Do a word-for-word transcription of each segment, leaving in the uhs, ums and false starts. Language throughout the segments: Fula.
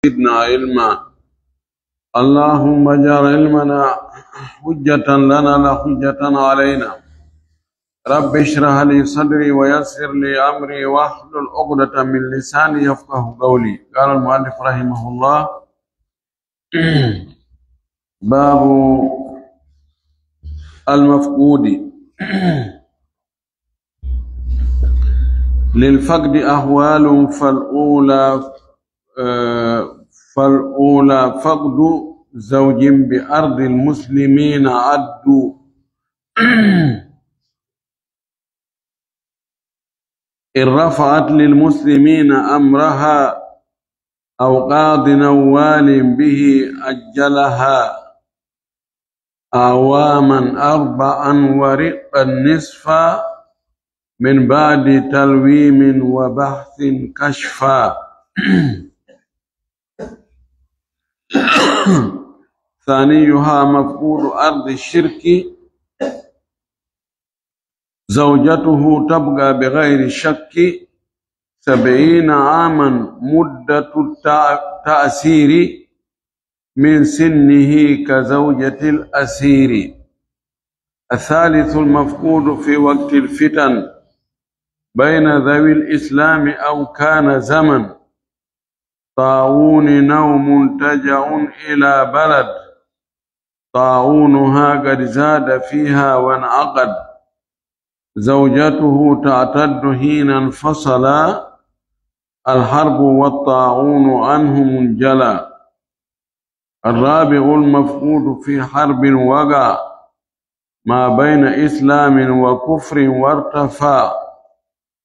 وزدنا علما. اللهم اجعل علمنا حجة لنا لا حجة علينا. رب اشرح لي صدري ويسر لي أمري واحلل عقدة من لساني يفقه قولي. قال المؤلف رحمه الله: باب المفقود. للفقد أحوال، فالأولى، آه، فالأولى فقد زوج بأرض المسلمين عد، إن رفعت للمسلمين أمرها أو قاض أو وال به أجلها أعواما أربعا ورقا نصفا من بعد تلويم وبحث كشفا. ثانيها مفقود أرض الشرك، زوجته تبقى بغير شك سبعين عاما مدة التع-، التأسير من سنه كزوجة الأسير. الثالث المفقود في وقت الفتن بين ذوي الإسلام أو كان زمن طاعون أو منتجع إلى بلد طاعونها قد زاد فيها وانعقد، زوجته تعتد حين انفصلا، الحرب والطاعون عنه منجلى. الرابع المفقود في حرب وقع ما بين إسلام وكفر وارتفع،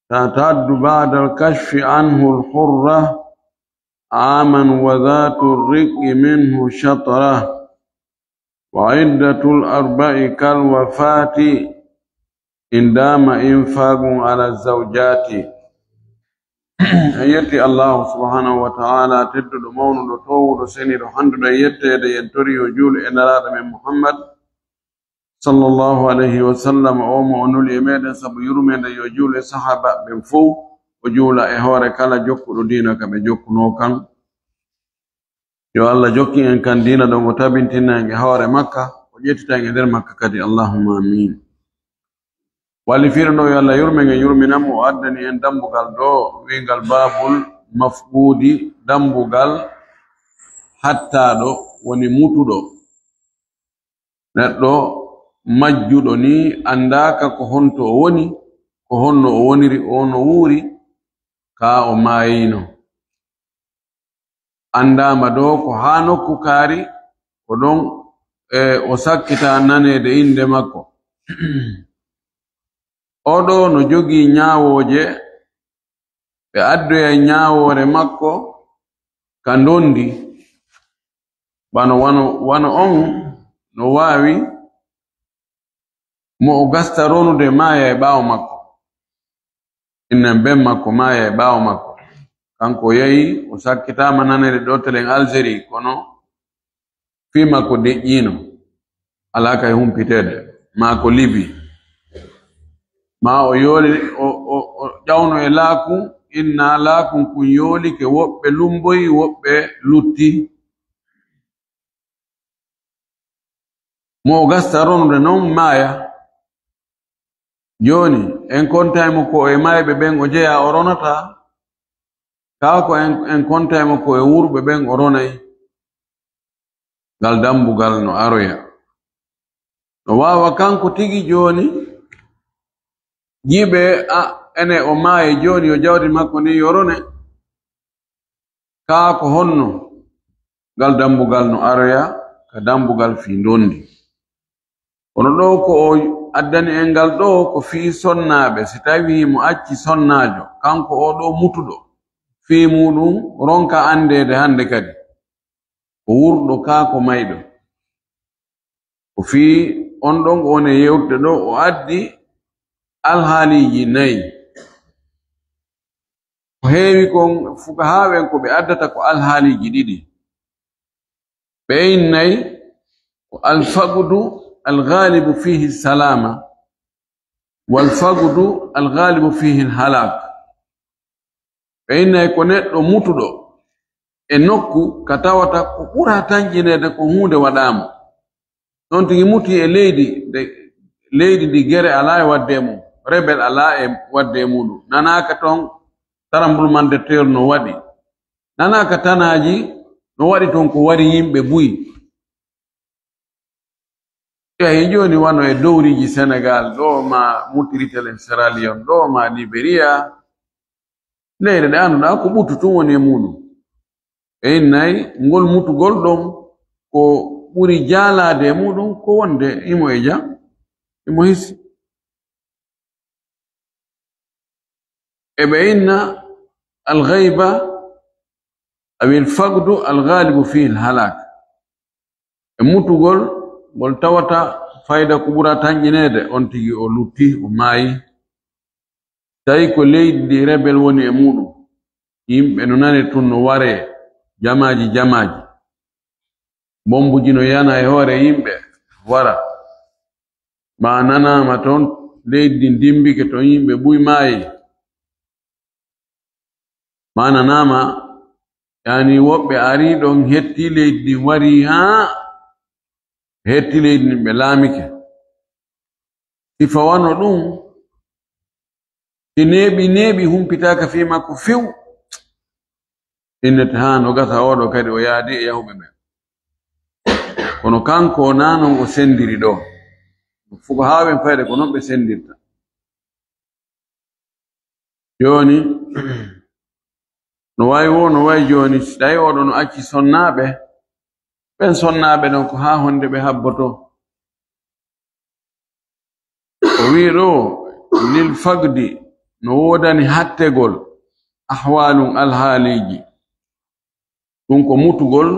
تعتد بعد الكشف عنه الحرة عاما وذات الرق منه شطرة، وعدة الأربع كالوفاة إن دام إنفاق على الزوجات. En yetti Allahu subhanahu wa ta'ala, tedduɗo, mawnuɗo, toowuɗo, seniiɗo, handuɗo e yetteede, en tori yo juulu e Nelaaɗo men Muhammad sallallahu alayhi wa sallam, o mo o nuli e meɗen sabu yurmeende, yo juulu e sahaabaaɓe ɓen fow, o juula e hoore kala jokkuɗo diina ka ɓe jokkunoo kan. Yo Allah jokkin en kan diina ɗon, o tabintina en e hoore makka, o ƴettita en e nder makka kadi. Allahumma amin. Wallifiiɗo ɗo, yo Allah yurmen en, yurminan mo, o addani en dambugal ɗo wi'ngal Baabul Mafquudi, dambugal hattaaɗo, woni mutuɗo. Neɗɗo majjuɗo ni anndaaka ko honto o woni, ko honno o woniri, o no wuuri, kaa o maayino. Anndaama ɗo ko haa nokku kaari, ko ɗon, e, o sakkitaa naneede innde makko. Oɗo no jogii ñaawooje, ɓe addoya ñaawoore makko ka ndondi, bano wano, wano on no waawi mo o gasta ronude maaya e ɓaawo makko. Innen ben makko maaya e ɓaawo makko. Kanko o yahi, o sakkitaama naneede ɗo telen Algérie, kono fii makko deƴƴiino, alaa kay humpiteede, maa ko Libi. Maa o yooli, o, o, o ƴawno e laakun, inna laakun kun yoolike, woɓɓe lumboyi, woɓɓe lutti. Mo o gasta ronude non maaya. Jooni, en kontay mo ko e mayɓe ɓen o jeyaa o ronata, kaa ko en, en kontay mo ko e wuurɓe ɓen o ronay? Ngal dambugal no aroya. No waawa kanko tigi jooni, jiɓe, a, ene o maaya jooni, yo jawdi makko ndin yo rone. Kaa ko honno ngal dambugal no aroya ka dambugal fii ndondi? Kono ɗo ko o addani en ngal ɗo ko fii sonnaaɓe. Si tawii mo acci sonnaajo, kanko oo ɗoo mutuɗo, fii muuɗum ronka anndeede hannde kadi. Ko wuurɗo kaa ko mayɗo. Ko fii on ɗon ko woni e yewtude ɗo, o addi alhaaliiji nayi. Ko heewi kon, fukahaaɓe ɓen ko ɓe addata ko alhaaliiji ɗiɗi. Ɓe innay ko alfagudu algaalibu fiihi salaama, walfagudu algaalibu fiihi halak. Ɓe innay ko neɗɗo mutuɗo, e nokku ka tawata ko ɓura tanƴineede ko huunde waɗaa mo. Noon tigi muti e leydi, de leydi ndi gere alaa e waɗde e mum, rebel alaa e waɗde e muɗum. Nanaaka toon tremblement de terre no waɗi. Nanaaka tanaaji no waɗi toon ko wari yimɓe buy. Eyi, jooni wano e dowriiji Senegaal ɗo, ma Mauritanie, Sierra Leone ɗo, ma Liberia, leyɗe ɗe annduɗaa ko ɓuttu tun woni e muɗum. Ɓe innay ngol mutugol ɗon ko ɓuri jaalaade e muɗum ko wonde himo e jam, himo hisi. E ɓe inna al-ghayba aw al-faqdu al-ghalibu fihi al-halak. E mutugol ngol tawata fayda ko ɓura tanƴineede, on tigi o lutti, o maayi. Tawi ko leydi ndi rebel woni e muɗum, yimɓe no nane tun no waree jamaaji jamaaji. Bommbuji no yana e hoore yimɓe, wara. Ma nanaama toon, leydi ndi dimmbike toon, yimɓe buy maayi. Ma nanaama, yani woɓɓe arii ɗon, hetti leydi ndin, warii haa hetti leydi ndin, ɓe laamike. Si fawano ɗum, si neeɓi, neeɓi, humpitaaka fii makko few, innete haa no gasa oo ɗoo kadi o yaadi e yahuɓe ɓen. Kono kanko wonaa non o senndiri ɗoo. Fuqahaa ɓen fayde ko non ɓe senndirta. Jooni, no wayi woo, no wayi jooni, si tawi oɗo no acci sonnaaɓe, ɓen sonnaaɓe ɗon ko haa honde ɓe habboto? O wi'i ɗoo, lil fagdi, no woodani hattegol, ahwaalun, alhaaliiji. Ɗum ko mutugol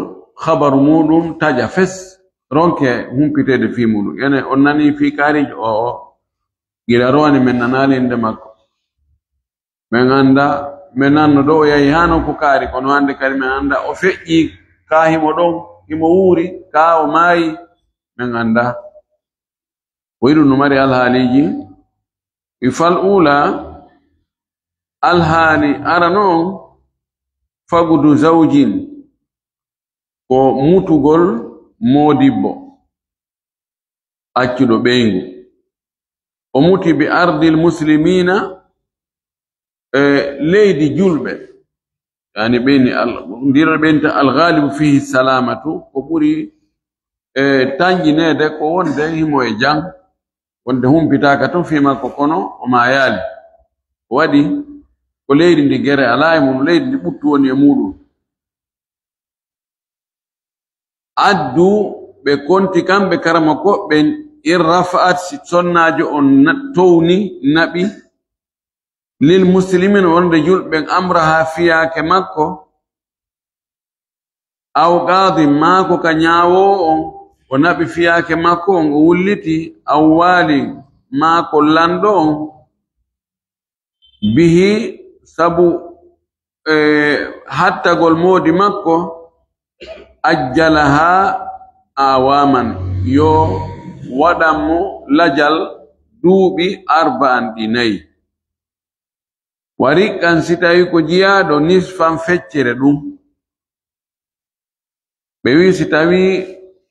habaru muuɗum, taƴa fes, ronke humpiteede fii muuɗum. Ene on nanii fii kaariijo oo, oo? Gila rowani men nanaali innde makko. Men anndaa, men nanno ɗo o yahi haa non ko kaari, kono hannde kadi men anndaa o feƴƴii, kaa himo ɗon, himo wuuri, kaa o maayi, men anndaa. Ko iɗum no mari alhaaliiji. Wi fal uulaa, alhaali arano on, fagudu zawjin, ko mutugol moodibbo, accuɗo ɓeyngu. O muti bi ardil muslimiina, e leydi julɓe. Yani ɓeyni al-, ndiro ɓeynta al-ghalibu fihi salamatu, ko ɓuri, e, tanƴineede ko wonde himo e jam, wonde humpitaaka tun fii makko, kono o maayaali. O waɗi ko leydi ndi gere alaa e mum, leydi ndi ɓuttu woni e muuɗum. Addu, ɓe konti kamɓe karamokooɓe ɓen, in rafa'at, si sonnaajo on na-, towni, naɓi, lil muslimin, wonde julɓe ɓen, amraha, fiyaake makko, aw qaadi, maa ko ka ñaawoowo on, o naɓi fiyaake makko on, o wulliti, aw waali, maa ko lanɗo on, bihi, sabu, e, hattagol moodi makko, ajjalaha awaman, yo waɗan mo lajal duuɓi arba'an ɗi nayi. Wa riqqan, si tawi ko jiyaaɗo, nisfan, feccere ɗum. Ɓe wi'i, si tawii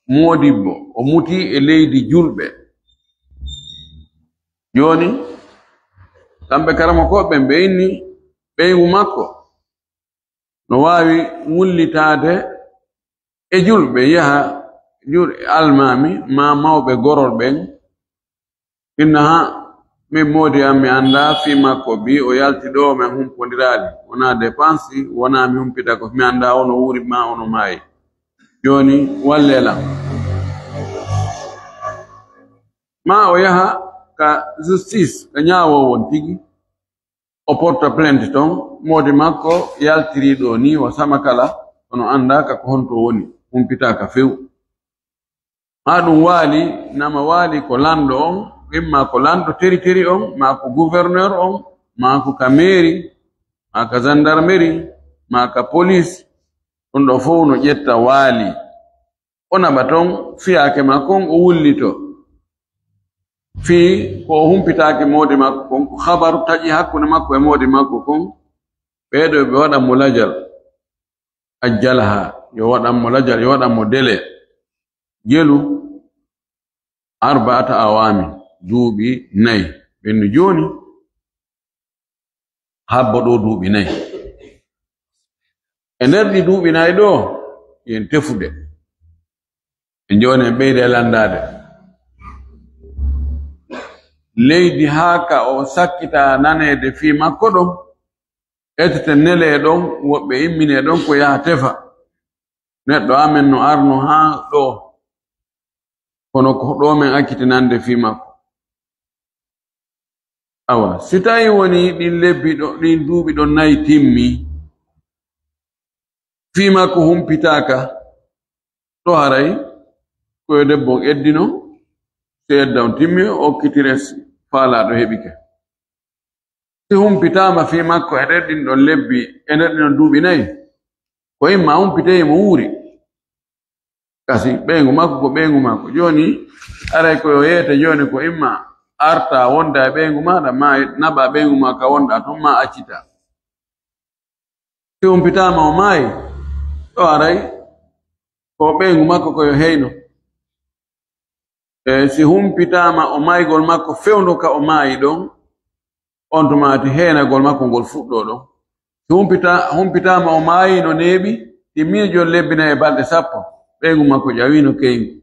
moodibbo o mutii e leydi julɓe, jooni, kamɓe karamokooɓe ɓen, ɓe inni ɓeyngu makko no waawi wullitaade e julɓe, yaha jur-, almaami maa mawɓe gorol ɓen, inna, haa min moodi am, mi anndaa fii makko, bi o yalti ɗoo, men humpondiraali, wonaa dépense, wonaa mi humpita ko mi anndaa, ono wuuri maa ono maayi. Jooni, wallee lan. Maa o yaha ka justice, ka ñaawoowo on tigi, o porta plainte ton, moodi makko yaltirii ɗoo nii, o sama kala, kono anndaaka ko honto woni, humpitaaka few. Maa ɗum waali, nama waali ko lanɗo on, imma ko lanɗo teriteri on, maa ko gouverneur on, maa ko ka mairie, maa ka gendarmerie, maa ka police, ɗum ɗo fow no ƴetta waali. O naɓa ton fiyaake makko on, o wullito. Fii ko o humpitaaki moodi makko kon, ko habaru taƴi hakkunde makko e moodi makko kon, ɓee ɗoo ɓe waɗan mo lajal. Ajjalaha, yo waɗan mo lajal, yo waɗan mo dele. Jelu, arba'ata awamin, duuɓi nayi. Ɓennu jooni, habbo ɗo duuɓi nayi. E nder ɗi duuɓi nayi ɗo, yen tefude. E jooni en ɓeyde lanndaade. Leydi haa ka o sakkita naneede fii makko ɗon, etete nelee ɗon, woɓɓe imminee ɗon ko yaha tefa. Neɗɗo amen no arno haa ɗo, kono ko ɗo men accitinande fii makko. Awa, si tawi woni ɗin lebbi ɗo, ɗin duuɓi ɗon nayi timmi, fii makko humpitaaka, ɗo haray ko yo debbo on eddino, si edda on timmi, o okkitire faalaaɗo heɓike. Si humpitaama fii makko e nder ɗin ɗon lebbi, e nder ɗin ɗon duuɓi nayi, ko imma humpitee mo wuuri. Kasi ɓeyngu makko ko ɓeyngu makko. Jooni, aray ko yo yeete jooni ko imma arta wonda e ɓeyngu maaɗa, maa naɓa ɓeyngu maa ka wonɗa ton, maa accita. Si humpitaama o maayi, ɗo aray ko ɓeyngu makko ko yo heyno. E si humpitaama o maygol makko fewndo ka o maayi ɗon, on tuma ati heenagol makko ngol fuɗɗoo ɗon. Si humpita-, humpitaama o maayi no neeɓi, timmiijo lebbi nayi e balɗe sappo, ɓeyngu makko ƴawino keyngu.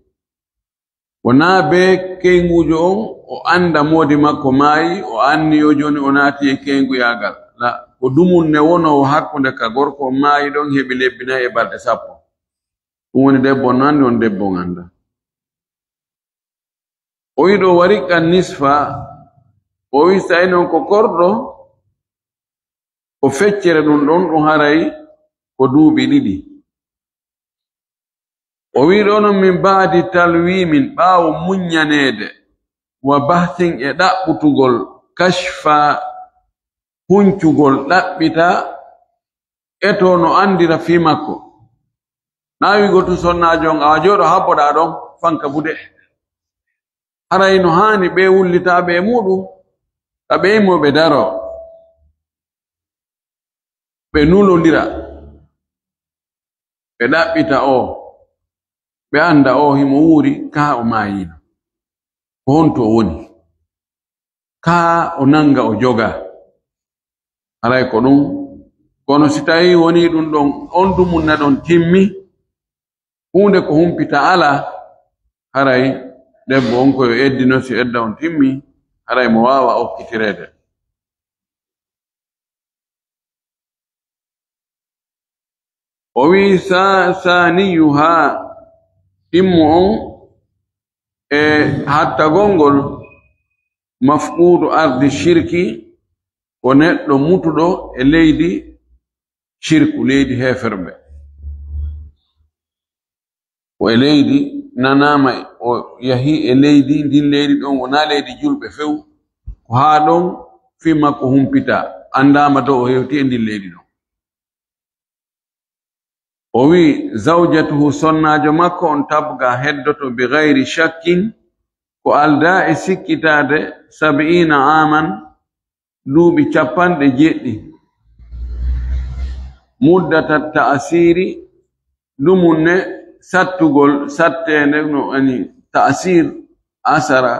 Wonaa bee keynguujo on, o annda moodi makko maayi, o anniyo jooni o naati e keynguyaagal. La, ko dumunne wonoowo hakkunde ka gorko on maayi ɗon heɓi lebbi nayi e balɗe sappo. Ɗum woni debbo on anndi, on debbo on annda. O wi'i ɗo wariqan nisfa, o wi'i so tawi non ko korɗo, ko feccere ɗum ɗon, ɗum haray ko duuɓi ɗiɗi. O wi'i ɗo non min ba'di talwimin, ɓaawo muññaneede, wa bahsin e ɗaɓɓutugol, kashfa huncugol, ɗaɓɓita, eto no anndira fii makko. Naa wi'ugol tun sonnaajo on, awa jooɗo habboɗaa ɗon, fanka bude. Haray no haani ɓe wullita ɓe e muuɗum, ka ɓe immo ɓe daro, ɓe nulondira, ɓe ɗaɓɓita o, ɓe annda o himo wuuri, kaa o maayiino. Ko honto o woni? Kaa o nanga o joga. Haray ko ɗum. Kono si tawi woni ɗum ɗon, on dumunna ɗon timmi, huunde ko humpita alaa, haray debbo on ko yo eddino, si edda on timmi, haray mo waawa okkitireede. O wi'i sa-, saaniyuhaa, ɗimmo on e hattagol ngol, mafquudu ardi shirki, ko neɗɗo mutuɗo e leydi shirku, leydi heeferɓe. O e leydi nanaama, o yahi e leydi, ndin leydi ɗon wonaa leydi julɓe few. Ko haa ɗon fii makko humpita, anndaama to o hewti e ndin leydi ɗon. O wi'i, zawjatuhu, sonnaajo makko on, tabga, heddoto, bi gayri shakkin, ko aldaa e sikkitaade, sab'iina aaman, duuɓi cappanɗe jeeɗiɗi. Muddata ta'asiri, dumunne sattugol, satteende no ani ta'asir, asara,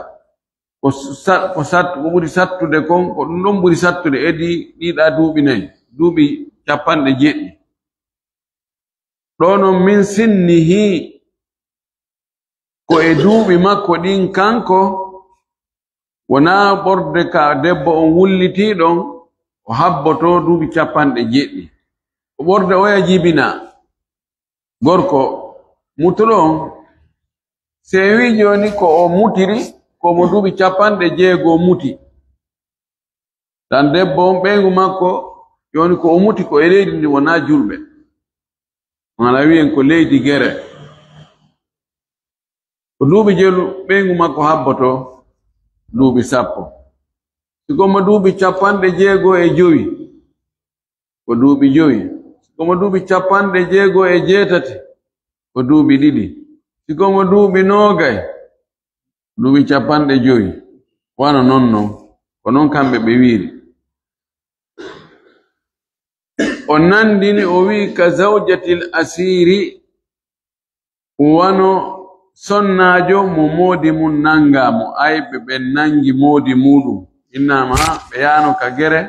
ko sa-, ko sat-, ko ɓuri sattude kon, ko ɗum ɗon ɓuri sattude e ɗi, ɗiɗa duuɓi nayi, duuɓi cappanɗe jeeɗiɗi. Ɗo non min sinnihi, ko e duuɓi makko ɗin kanko, wonaa ɓorde ka debbo on wullitii ɗon, o habboto duuɓi cappanɗe jeeɗiɗi. Ko ɓorde oya jibina gorko mutuɗo on. Si en wi'i jooni ko o mutiri, ko mo duuɓi cappanɗe jeego muti. Tan debbo on, ɓeyngu makko, jooni ko o muti ko e leydi ndi wonaa julɓe. Maana wi'en ko leydi gere. Ko duuɓi jelu ɓeyngu makko habboto duuɓi sappo. Si ko mo duuɓi cappanɗe jeego e jowi, ko duuɓi jowi. Si ko mo duuɓi cappanɗe jeego e jeetati, ko duuɓi ɗiɗi. Si ko mo duuɓi noogay, duuɓi cappanɗe jowi. Wano non non. Ko non kamɓe ɓe wi'iri. O nandini, o wi'i, "Ka zawjatil asiri," wano sonnaajo mo moodi mum nanngaa mo, ay, ɓe, ɓe nanngi moodi muuɗum. Innaama ɓe yaano ka gere,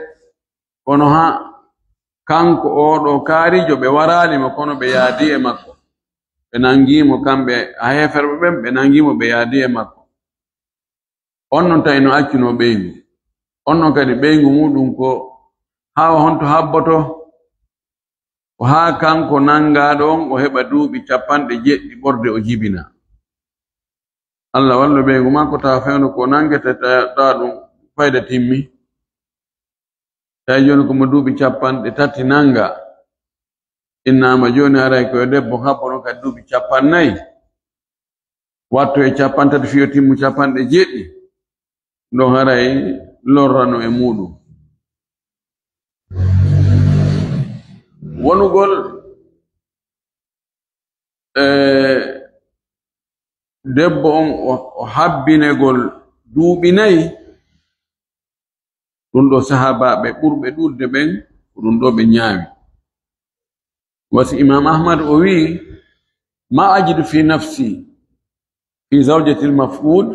kono haa kanko oo ɗoo kaariijo, ɓe waraali mo, kono ɓe yaadi e makko. Ɓe nanngi mo kamɓe, a heeferɓe ɓen, ɓe nanngi mo, ɓe yaadi e makko. On non tawi no accunoo ɓeyngu. On non kadi ɓeyngu muuɗum ko haa honto habboto? Ko haa kanko nanngaaɗo on, o heɓa duuɓi capanɗe jeeɗiɗi ɓorde o jibina. Allah wallu ɓeyngu makko, tawa fewndo ko nanngete, ta-, tawa ɗum fayda timmi. Tawi jooni ko mo duuɓi capanɗe tati nannga. Innaama jooni haray ko yo debbo habbono kadi duuɓi capannay. Watto e capantati fiyo timmu capanɗe jeeɗiɗi. Ɗon haray lorrano e muuɗum. Wonugol, eh, debbo on o, o habbinegol duuɓi nayi, ɗum ɗo sahaabaaɓe ɓurɓe ɗuuɗde ɓen, ko ɗum ɗo ɓe ñaawi. Wasi Imam Ahmad o wi'i, "Ma ajidu fi nafsi fi zawjatil mafqud,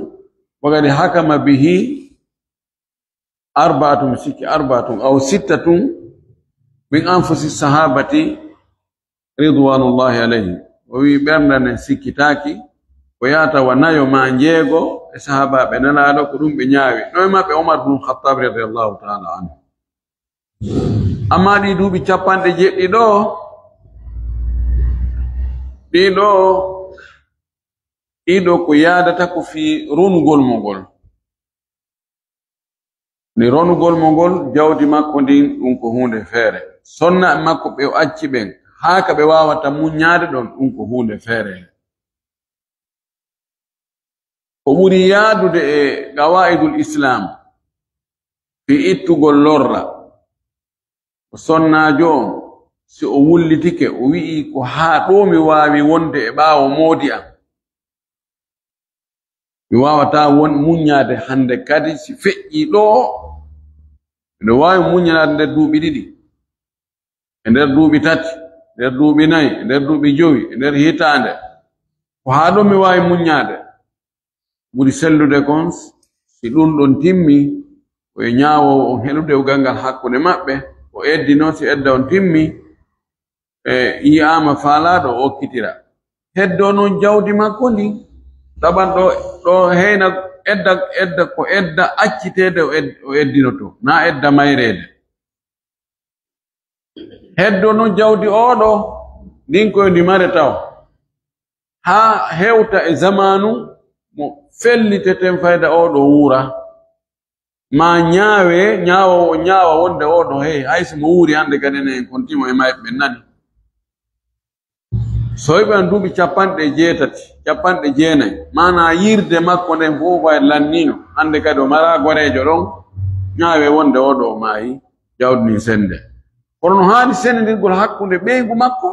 wa qad hakama bihi arba'atun, sikki arba'atun aw sittatun min anfusi sahabati ridwanullahi alayhi." O wi'i, "Ɓernde nden sikkitaaki, ko yaata wa nayo ma njeego e sahaabaaɓe Nelaaɗo, ko ɗum ɓe ñaawi. Ɗo e maɓɓe Omar bun Khattab radiyallahu ta'ala anhu." Amma ɗi duuɓi capanɗe jeeɗiɗi ɗo, ɗi ɗo, ɗi ɗo ko yaadata ko fii ronugol mo ngol. Ni ronugol mo ngol, jawdi makko ndin, ɗum ko huunde feere. Sonnaaɓe makko ɓe o acci ɓen, haa ka ɓe waawata muññaade ɗon, ɗum ko huunde feere. Ko ɓuri yaadude e qawaa'idul Islaam fii ittugol lorra, ko sonnaajo on, si o wullitike, o wi'i, "Ko haa ɗoo mi waawi wonde e ɓaawo moodi am." Mi waawataa won muññaade hannde kadi, si feƴƴii ɗoo, miɗo waawi muññanaade nder duuɓi ɗiɗi, e nder duuɓi tati, e nder duuɓi nayi, e nder duuɓi jowi, e nder hitaande. Ko haa ɗoo mi waawi muññaade. Ɓuri sellude kon, si ɗum ɗon timmi, ko e ñaawoowo on heɗu dewgal ngal hakkunde maɓɓe, o eddinoo si edda on timmi, e yi'aama faalaaɗo, o okkitira. Heddoo noon jawdi makko ndin, saban ɗo, ɗo heyna edda, edda ko edda acciteede o ed-, o eddinoto, naa edda mayreede. Heddoo noon jawdi oo ɗoo, ndin ko yo ndi mare taw. Haa hewta e zamaanu mo felliteten fayda oo ɗoo wuura. Ma ñaawe, ñaawoowo ñaawa wonde oo ɗoo, hey, hay si mo wuuri hannde kadi enen en kontii mo e mayɓe ɓen nani. So heɓi an duuɓi capanɗe jeetati, capanɗe jeenayi, maanaa yiirde makko nden fof way lanniino, hannde kadi o maraa goreejo ɗon, ñaawe wonde oo ɗoo maayi, jawdi ndin sende. Kono no haani sendindirgol hakkunde ɓeyngu makko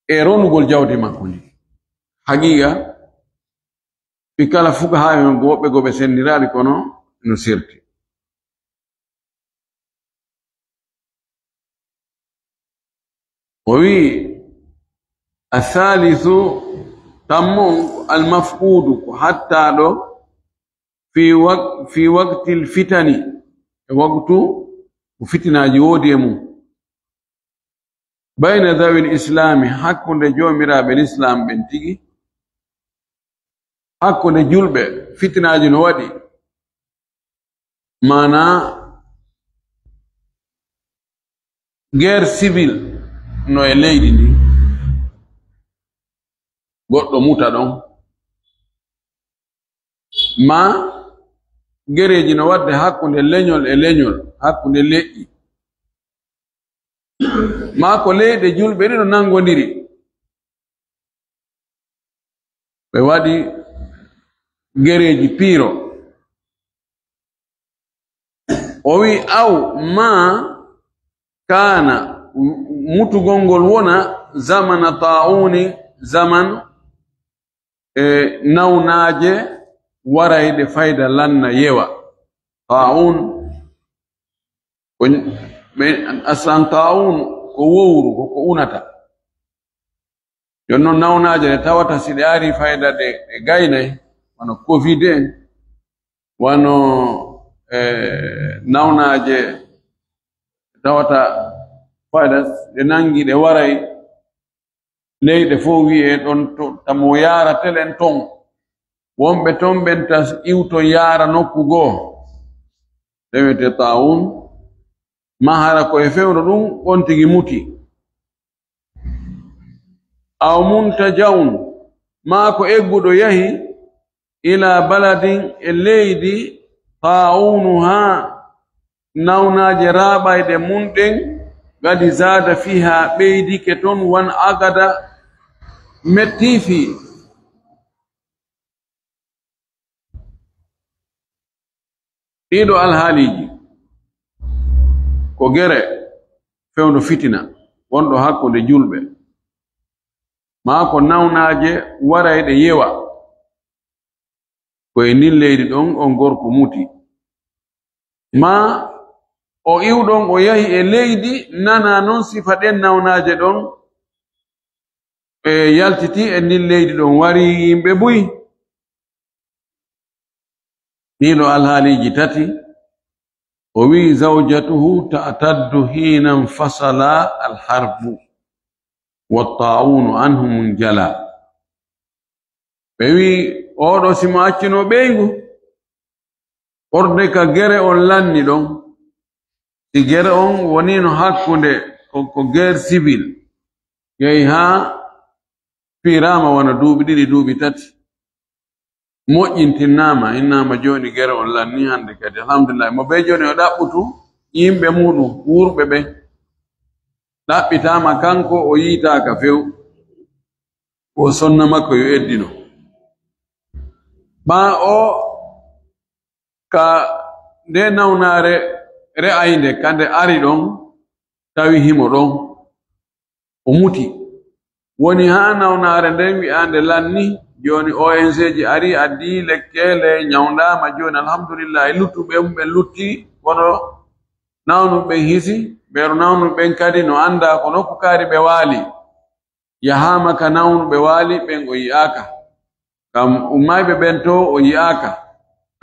e ronugol jawdi makko ndin. Haqiiqa, ɓe kala fuqahaaɓe men ko woɓɓe goo ɓe senndiraaɗi, kono no serti. O wi'i, "Athalithu, tammo, almafqudu, ko hattaaɗo, fi waq-, fi waqtil fitani, e waqtu ko fitinaaji woodi e mum." Bayna zawil islaami, hakkunde joomiraaɓe lislaam ɓen tigi, hakkunde julɓe, fitinaaji no waɗi. Maanaa, guerre civile no e leydi ndi, goɗɗo muta ɗon, maa gereeji no waɗde hakkunde leñol e leñol, hakkunde leƴƴi. Maa ko leyɗe julɓe ɗiɗo nanngondiri, ɓe waɗi gereeji piiro. O wi'i, aw maa kaana, mutugol ngol wona zamana taa'uuni, zaman e nawnaaje warayɗe fayda lanna yewa. Taa'uun ko ñ-, Ɓe aslan taawun ko wowru, ko ko unata. Jooni noon, nawnaaje ɗe tawata si ɗe ari fayda ɗe, ɗe gaynay, wano covid en, wano, eh, nawnaaje tawata fayda ɗe nangi, ɗe waray, leyɗe fof wi'e ɗon to, tamo yaara telen ton. Wonɓe ton ɓen tas iwto yaara nokku goo. Ɗe wi'ete taawun, ma hara ko e fewndo ɗum on tigi muti. Aw muntajawun, maa ko egguɗo yahi, ila baladin, e leydi, taawunuhaa, nawnaaje raaɓayɗe mum ɗen, kadi zaada fiihaa, ɓeydike ton, wan agada, metti fii. Ɗiɗo alhaaliiji, ko gere fewndo fitina wonɗo hakkunde julɓe, maa ko nawnaaje warayɗe yewa, ko e ndin leydi ɗon on gorko muti, maa o iwɗon o yahi e leydi nana non sifa ɗen nawnaaje ɗon e yaltiti e ndin leydi ɗon wari yimɓe buy. Ɗiɗo alhaaliiji tati, o wi'i, zawjatuhu ta'taddu hiina infasala alharbu, wa taawunu anhu munjala. Ɓe wi'i, oɗo si mo accino ɓeyngu, ɓorde ka gere on lanni ɗon. Si gere on wonino hakkunde ko, ko guerre civile, yehi haa fiiraama wona duuɓi ɗiɗi, duuɓi tati, moƴƴintinnaama, innaama jooni gere on lanni hannde kadi. Alhamdulillah, mo bee jooni o ɗaɓɓutu yimɓe muɗum, wuurɓe ɓen. Ɗaɓɓitaama kanko, o yiitaaka few. Ko sonna makko yo eddino. Ɓaa o ka nde nawnaare re'aynde, ka nde ari ɗon, tawi himo ɗon, o muti. Woni haa nawnaare nden wi'aande lanni, jooni O N G ji ari, addi lekkeele, ñawndaama, jooni alhamdulillah, e luttuɓe mum ɓen lutti, kono nawnuɓe ɓen hisi, ɓeero nawnuɓe ɓen kadi no anndaa ko nokku kaari ɓe waali. Yahaama ka nawnuɓe waali ɓen, o yi'aaka. Kam ummayɓe ɓen to, o yi'aaka.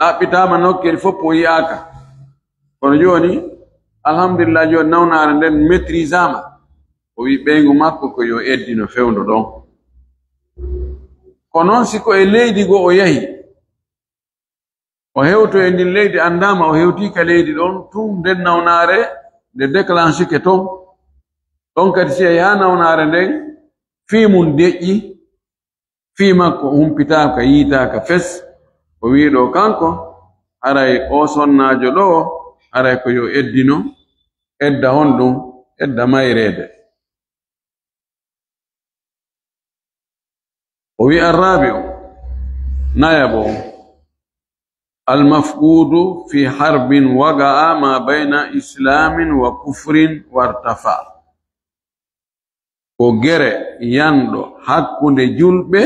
Ɗaɓɓitaama nokkeli fof, o yi'aaka. Kono jooni, alhamdulillah, jooni nawnaare nden maîtrisaama. O wi'i ɓeyngu makko ko yo eddino fewndo ɗon. Ko noon si ko e leydi goo o yahi, o hewto e ndin leydi, anndaama o hewtii ka leydi ɗon, tun nden nawnaare nde déclenchike ton. Ɗon kadi si yahi haa nawnaare nden, fii mum deƴƴi, fii makko humpitaaka, yiitaaka fes. O wi'i ɗo kanko, haray o sonnaajo ɗo, haray ko yo eddino, edda honɗum, edda mayreede. O wi'i, arrabi'u, nayaɓo, almafqudu fi harbin waqa'a ma bayna islamin wa kufrin wartafa. Ko gere yanɗo hakkunde julɓe,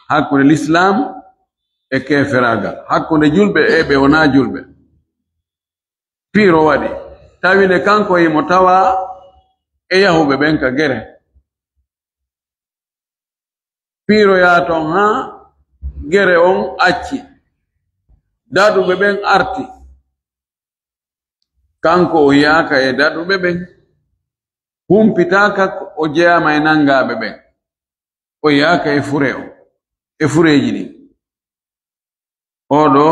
hakkunde lislaam e keeferaagal, hakkunde julɓe e ɓe wonaa julɓe. Piiro waɗi, tawi nde kanko himo tawaa e yahuɓe ɓen ka gere. Piiroyaa ton haa gere on acci. Daɗuɓe ɓen arti. Kanko o yi'aaka e daɗuɓe ɓen. Humpitaaka o jeyaama e nanngaaɓe ɓen. O yi'aaka e fure o, e fureeji ɗin. Oɗo,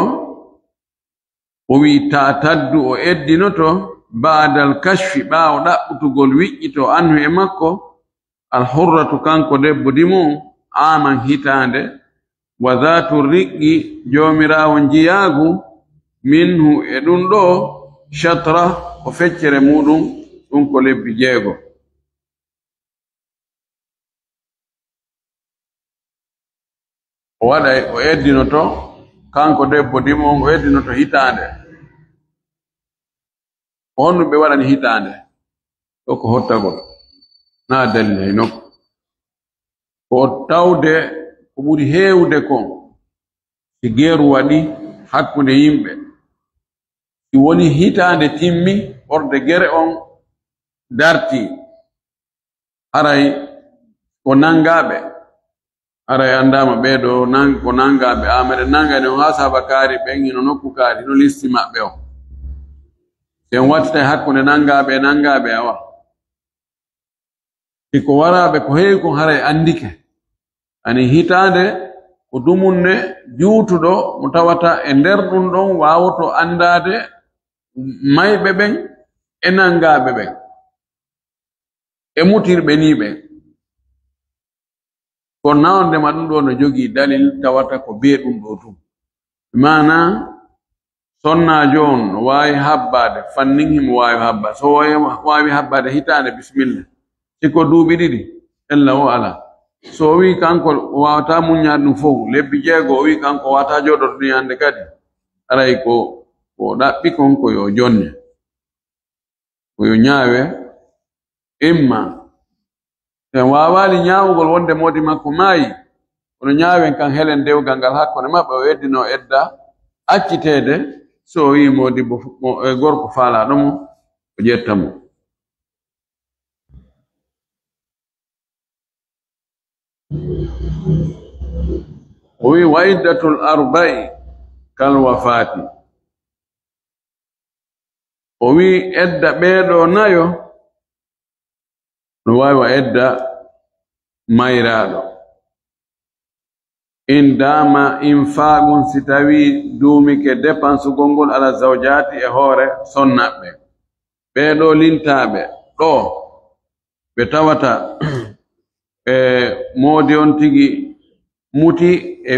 o wi'i, ta'taddu, o eddinoto, ba'dal kashfi, ɓaawo ɗaɓɓutugol wiƴƴito, anhu, e makko, alhurratu, kanko debbo dimo, aaman, hitaande, wa zaatu riqqi, joomiraawo njiyaagu, minhu, e ɗum ɗo, shatra, ko feccere muuɗum, ɗum ko lebbi jeego. O waɗay, o eddinoto, kanko debbo dimo on, o eddinoto hitaande. Honɗum ɓe waɗani hitaande? Ɗo ko hottagol. Na dalil hay nokku. Ko tawde ko ɓuri heewde kon, si geeru waɗi hakkunde yimɓe, si woni hitaande timmi, ɓorde gere on dartii, haray ko nanngaaɓe. Haray anndaama ɓee ɗoo nan-, ko nanngaaɓe. Amere nanngani on haa saaba kaari ɓen hino nokku kaari, hino listi maɓɓe on. Si on wattitay hakkunde nanngaaɓe e nanngaaɓe, awa. Si ko waraaɓe ko heewi kon haray anndike. Ani hitaande ko dumunde juutuɗo mo tawata e nder ɗum ɗon waawoto anndaade mayɓe ɓen e nanngaaɓe ɓen e mutirɓe nii ɓen. Kono na on ndema ɗum ɗoo no jogii dalil tawata ko bee ɗum ɗoo tun. Maanaa sonnaajo on no waawi habbaade, fannin himo waawi habba. So waawi, waawi habbaade hitaande, bisimilla. Si ko duuɓi ɗiɗi, ella o alaa. So o wii kanko o waawataa muññaade ɗum fow, lebbi jeego, o wii kanko o waawataa jooɗorde ɗum hannde kadi, aray ko, ko o ɗaɓɓi kon ko yo jonne. Ko yo ñaawe, imma en waawaali ñaawugol wonde moodi makko maayi, kono ñaawen kan helen dewgal ngal hakkunde maɓɓe, o eddinoo edda acciteede, so o wii moodibbo fu-, mo, e gorko faalaaɗo mo, o ƴetta mo. O wii, "Wa iddatul arba'i kal wafaati." O wii, edda ɓee ɗoo nayo no waawi wa edda mayraaɗo. In daama infaagun, si tawii duumike depensugol ngol ala zawjaati e hoore sonnaɓɓe. Ɓee ɗoo lintaaɓe ɗoo, ɓe tawata e moodi on tigi muti e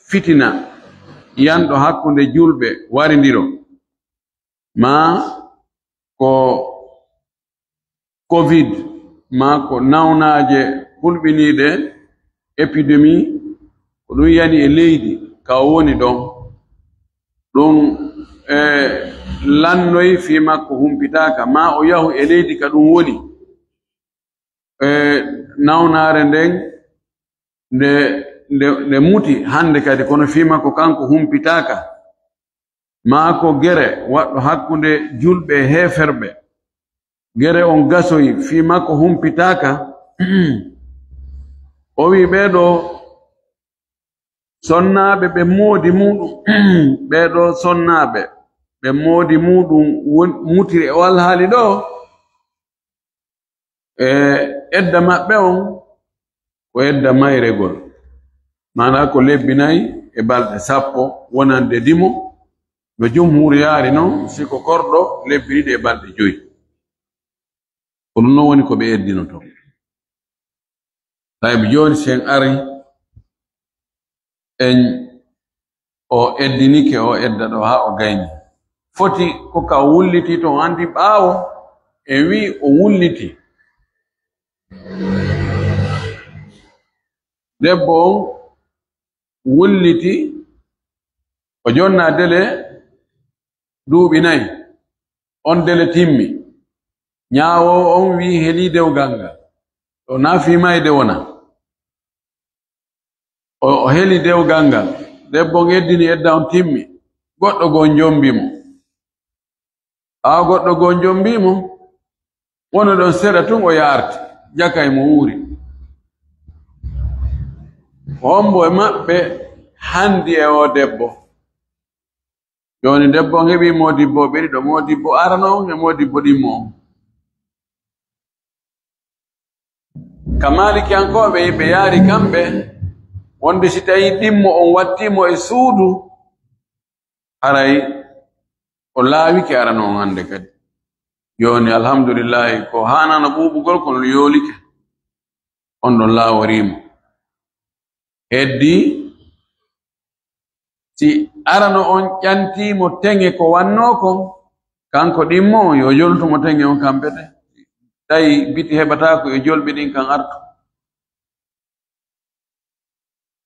fitina yanɗo hakkunde julɓe warindiro, maa ko covid, maa ko nawnaaje hulɓiniiɗe, épidémie, ko ɗum yani e leydi ka o woni ɗon. Ɗum, e, lannoyi fii makko humpitaaka, maa o yahu e leydi ka ɗum woni. E, nawnaare nden nde, nde, nde muti hannde kadi, kono fii makko kanko humpitaaka. Maa ko gere waɗɗo hakkunde julɓe e heeferɓe, gere on gasoyi, fii makko humpitaaka. O wii, ɓee ɗoo sonnaaɓe ɓe moodi muuɗum, ɓee ɗoo sonnaaɓe ɓe moodi muuɗum won-, mutiri e o alhaali ɗoo, e edda maɓɓe on ko edda mayregol, maanaa ko lebbi nayi e balɗe sappo wonande dimo, no jumhuur yaari non, si ko korɗo, lebbi ɗiɗi e balɗe joyi. Ko ɗum non woni ko ɓe eddinotoo. Tawi jooni si en ari, en o eddinike o edda ɗoo haa o gayni. Foti ko ka o wulliti to, o anndi ɓaawo en wii o wulliti. Debbo on wulliti, o jonna dele duuɓi nayi. On dele timmi. Ñaawoowo on wii heli dewgal ngal. O nafi mayde wona. O, o heli dewgal ngal. Debbo on eddini edda on timmi. Goɗɗo goo jombi mo. Ɓaawo goɗɗo goo jombi mo, woni ɗon seeɗa tun o yaarti, jakay mo wuuri. Hombo e maɓɓe handi e oo debbo? Jooni debbo on heɓi moodibbo ɓe ɗiɗo, moodibbo arano on e moodibbo ɗimmo on. Ka Maalikiyankooɓe, ɓe yaari kamɓe wonde si tawii ɗimmo on wattii mo e suudu, haray o laawike arano on hannde kadi. Jooni, alhamdulillahi, ko haanano ɓuuɓugol kon yoolike. On ɗon laaworii mo. Heddii, si arano on ƴantii mo teŋe ko wannoo kon, kanko ɗimmo on, yo joltu mo teŋe on kampete. Tawi biti heɓataa ko yo jolɓe ɗin kan artu.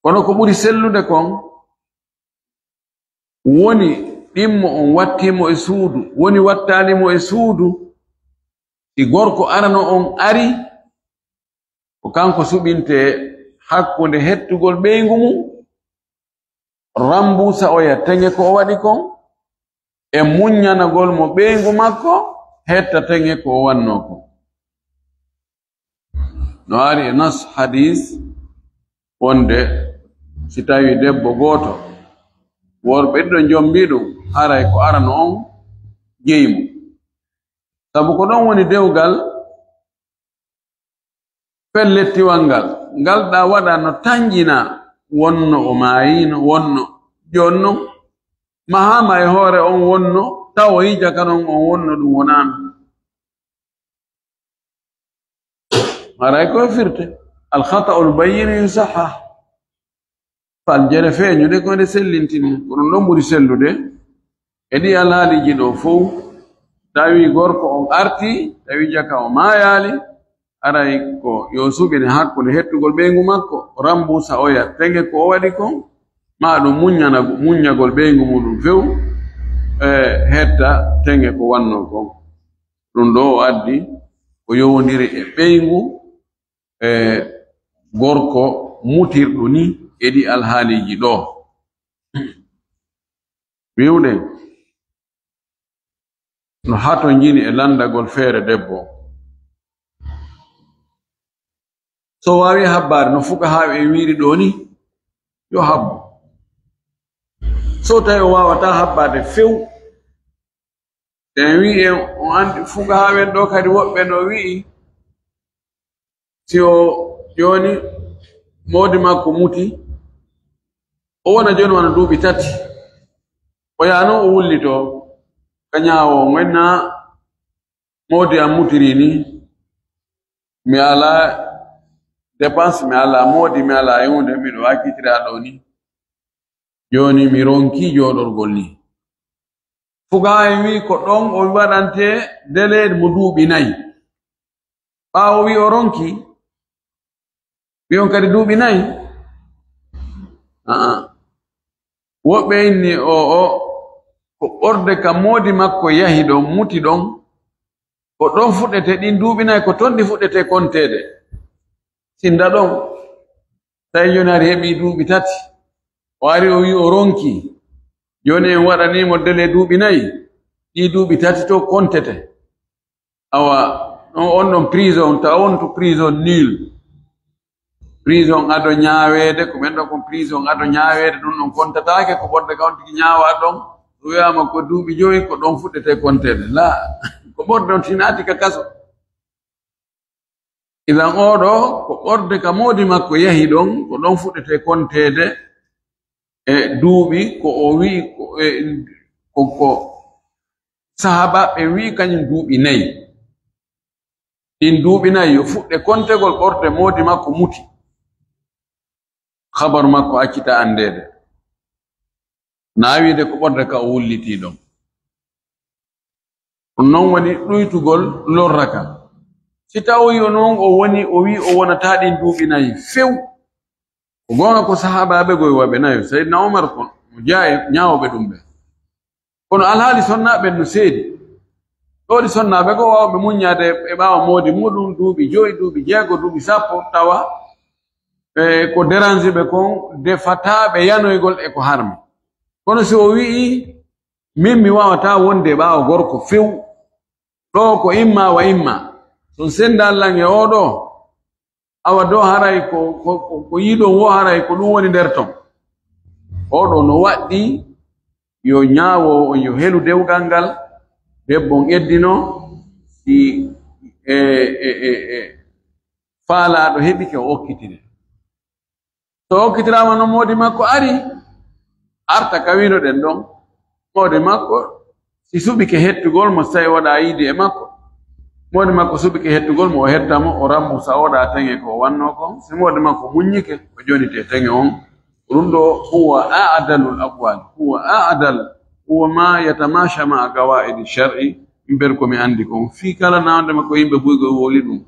Kono ko ɓuri sellude kon, woni ɗimmo on wattii mo e suudu, woni wattaali mo e suudu, si gorko arano on ari, ko kanko suɓintee hakkunde hettugol ɓeyngu mum, rambuusa oya teŋe ko o waɗi kon, e muññanagol mo ɓeyngu makko, hetta teŋe ko o wannoo kon. No ari e nas hadis wonde si tawi debbo gooto, worɓe ɗiɗo njombi ɗum, haray ko arano on jeyi mo. Sabu ko ɗon woni dewgal pellettiwal ngal, ngal ɗa waɗa no tanƴina, wonno o maayino, wonno jooni non mahaama e hoore on, wonno tawoyija kan on, on wonno ɗum wonaano. Haray ko firte, al khata'ul bayyin yusahhah. Faljere feeñude ko nde sellintini, ko ɗum ɗon ɓuri sellude. E ɗi alhaaliiji ɗo fow, tawi gorko on arti, tawi jaka o maayaali, aray ko yo suɓine hakkunde hettugol ɓeyngu makko, rambusa oya teŋe ko o waɗi kon, ma ɗum muññana-, muññagol ɓeyngu muɗum few, e hetta teŋe ko wannoo kon. Ɗum ɗo o addi ko yowondiri e ɓeyngu, e gorko mutirɗo ni e ɗi alhaaliiji ɗo. Wiwɗe no hatonjini e lanndagol feere debbo. So waawi habbaade no fukahaaɓe en wiiri ɗo ni, yo habbo. So tawi o waawataa habbaade few, en wi'i en, on anndi fukahaaɓe en ɗo kadi woɓɓe no wi'i, si o jooni moodi makko muti, o wona jooni wona duuɓi tati. O yaha non o wullitoo ka ñaawoowo, "Ngonna moodi am mutiri ni, mi alaa dépense, mi alaa moodi, mi alaa e huunde, miɗo accitira ɗo ni. Jooni mi ronki jooɗorgol ni." Fukahaaɓe wi'i ko ɗon o waɗante délai mo duuɓi nayi. Ɓaawo wi'i o ronki, wi'i on kadi duuɓi nayi. Aa. Woɓɓe inni o, o, ko ɓorde ka moodi makko yahi ɗon, muti ɗon, ko ɗon fuɗɗete ɗin duuɓi nayi, ko ton ɗi fuɗɗete konteede. Sinda ɗon, tawi jooni hari heɓi duuɓi tati, o ari o wi'i o ronki, jooni en waɗanii mo délai duuɓi nayi, ɗi duuɓi tati to kontete. Awa, on, on ɗon prison, tawa on to prison nul. Prison ado ñaaweede, ko ɓen ɗon kon prison ado ñaaweede, ɗum ɗon kontataake, ko ɓorde ka on tigi ñaawa ɗon. Ɗum wi'aama ko duuɓi jowi, ko ɗon fuɗɗete konteede. La, ko ɓorde on tinaati ka kaso. Idan oo ɗoo, ko ɓorde ka moodi makko yahi ɗon, ko ɗon fuɗɗete konteede e duuɓi, ko o wi'i, ko, e, ko, ko sahaabaaɓe wi'i kañum duuɓi nayi. Ɗin duuɓi nayi yo fuɗɗe kontegol ɓorde moodi makko muti. Habaru makko accita anndeede. Na wiide ko ɓorde ka o wullitii ɗon. Ɗum non woni ɗuytugol lorra ka. Si tawoyi o non o woni, o wi'i o wonataa ɗin duuɓi nayi few. Ko goonga ko sahaabaaɓe goy waɓe nayo. Seydina Umar kon, mo jaayi ñaawooɓe ɗum ɓe. Kono alhaali sonnaaɓe no seedi. Ɗoɗi sonnaaɓe ko waawɓe muññaade e ɓaawo moodi muɗum duuɓi joyi, duuɓi jeego, duuɓi sappo, tawa, e, ko dérange ɓe kon defataa ɓe yanoygol e ko harmi. Kono si o wi'i, "Min mi waawataa wonde e ɓaawo gorko few. Ɗoo ko imma wa imma. So on senndaali lan e oo ɗoo, awa do haray ko, ko, ko, ko yiɗon wo haray ko ɗum woni nder ton." Oo ɗoo no waɗɗi yo ñaawo on, yo helu dewgal ngal, debbo on eddino, si e, e, e, e faalaaɗo heɓike o okkitire. So okkitiraama non moodi makko ari, arta ka winoɗen ɗon. Moodi makko si suɓike hettugol mo, si tawi waɗa yiide e makko, moodi makko suɓike hettugol mo, o hetta mo, o rammusa, o waɗa teŋe ko o wannoo kon. Si moodi makko muññike, o jonite teŋe on. Ɗum ɗo huwa a'dalul aqwal, huwa a'dal, huwa ma yatamasha ma'a qawaidi shar'i. Mber ko mi anndi kon. Fii kala nawnde makko yimɓe buygo woli ɗum.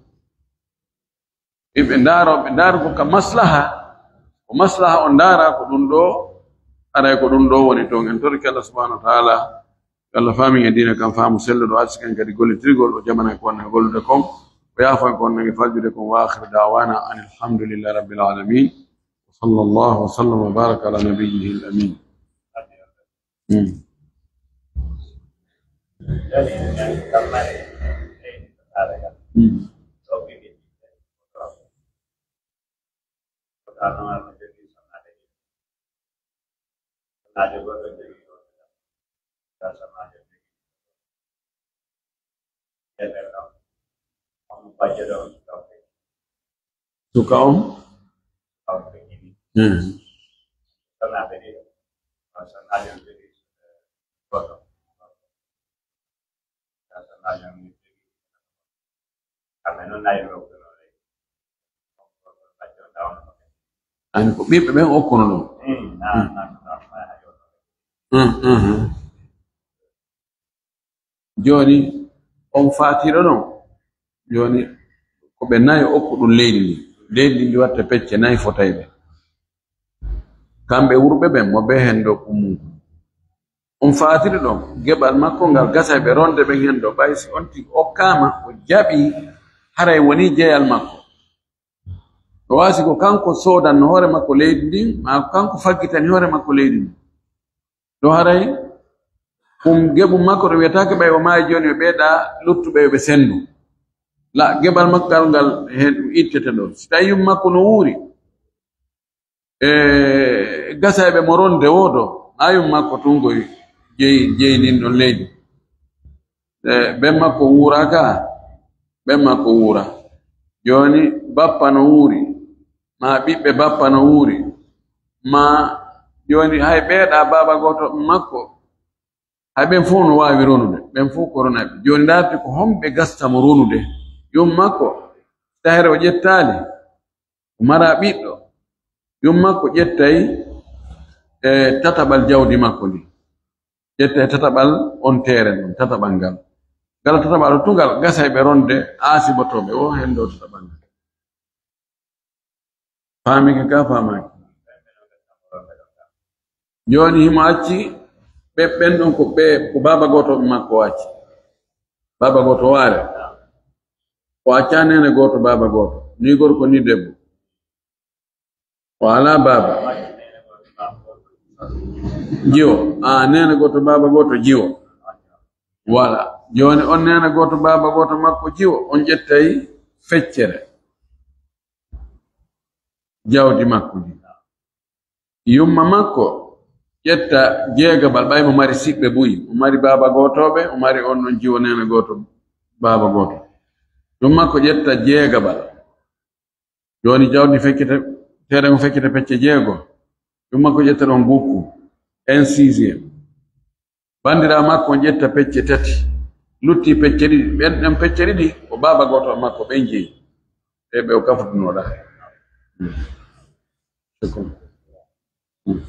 Yimɓe ndaaro, ɓe ndaaro ko ka maslaha. Ko maslaha on ndaara ko ɗum ɗo, aray ko ɗum ɗo woni toon. En torike Allah subhanahu wa ta'ala, yo Allah faamin e diina kan faamu selluɗo, o arsiken kadi gollitirgol, o jamana ko wonnaa gollude kon, o yaafan ko wonnaa e faljude kon. Wa akhiru da'wana anil hamdulillahi rabbil alamin. Wa sallallahu wa sallam wa baraka ala nabiyyihil amin. Mm. Mm. Soxna Maali jogii soxnaaɓe ɗiɗo. Soxnaajo gooto jogii ɗo. Soxnaajo jogii ɗo. Ƴeewen ɗo. On bajjo ɗo, ɗo. Suka on? Ɗo, ɗo. Hmm. Soxnaaɓe ɗiɗo. Soxnaajo jogii gooto. Ani ko ɓiɓɓe ɓen okkuno ɗum. Mm, mm, mm. Jooni, on faatiiɗo ɗon, jooni, ko ɓe nayo okku ɗum leydi ndi. Leydi ndi watta pecce nayi fotayɓe. Kamɓe wurɓe ɓen, mo ɓe hen ɗo ko mum. On faatiri ɗon geɓal makko ngal, gasay ɓe ronde ɓen hen ɗo, ɓay si on tigi okkaama, o jaɓi, haray woni jeyal makko. O waasi ko kanko soodanno hoore makko leydi ndin, maa ko kanko faggitani hoore makko leydi ndin. Ɗo haray ɗum geɓum makko, ɗum wiyataake ɓay o maayi jooni, o ɓeyda luttuɓe yo ɓe sendu. La, geɓal makko ngal, ngal hen ɗum ittete ɗo. Si tawi yum makko no wuuri, e gasayɓe mo ronde woodo, ayum makko tun koy jeyi, jeyi ndin ɗon leydi. E ɓen makko wuura ka, ɓen makko wuura. Jooni bappa no wuuri, ma ɓiɓɓe bappa no wuuri, ma jooni hay ɓeeɗa baaba gooto makko, hay ɓen fof no waawi ronude, ɓen fof ko ronayɓe. Jooni ndaarti ko homɓe gasta mo ronude, yum makko, tahere o ƴettaali, o mara ɓiɗɗo, yum makko ƴettay, e, tataɓal jawdi makko ndi. Ƴettay tataɓal on teere ɗon, tataɓal ngal. Ngal tataɓal o tungal gasay ɓe ronde aasibotooɓe o hen ɗo tataɓal ngal. Faamike ka faamaaki. Jooni himo acci ɓe, ɓen ɗon ko ɓe, ko baaba gooto makko o acci. Baaba gooto waare. O acca neene gooto, baaba gooto. Ni gorko, ni debbo. O alaa baaba. Jiwo. A, neene gooto, baaba gooto, jiwo. Wala. Jooni on neene gooto, baaba gooto makko jiwo, on ƴettay feccere jawdi makko ndi. Yumma makko ƴetta jeegabal, ɓay mo mari siɓɓe buy, o mari baaba gootooɓe, o mari on non jiwo neene gooto, baaba gooto. Yumma makko ƴetta jeegabal. Jooni jawdi feccete, teere ngon feccete pecce jeego. Yumma makko ƴetta ɗon gukku, un sixième. Banndiraawo makko on ƴetta pecce tati, lutti pecce ɗiɗi. Ɓen ɗon pecce ɗiɗi ko baaba gooto makko ɓen jeyi. E ɓe o kafdunoɗa. Hmm. Shukran. Hmm.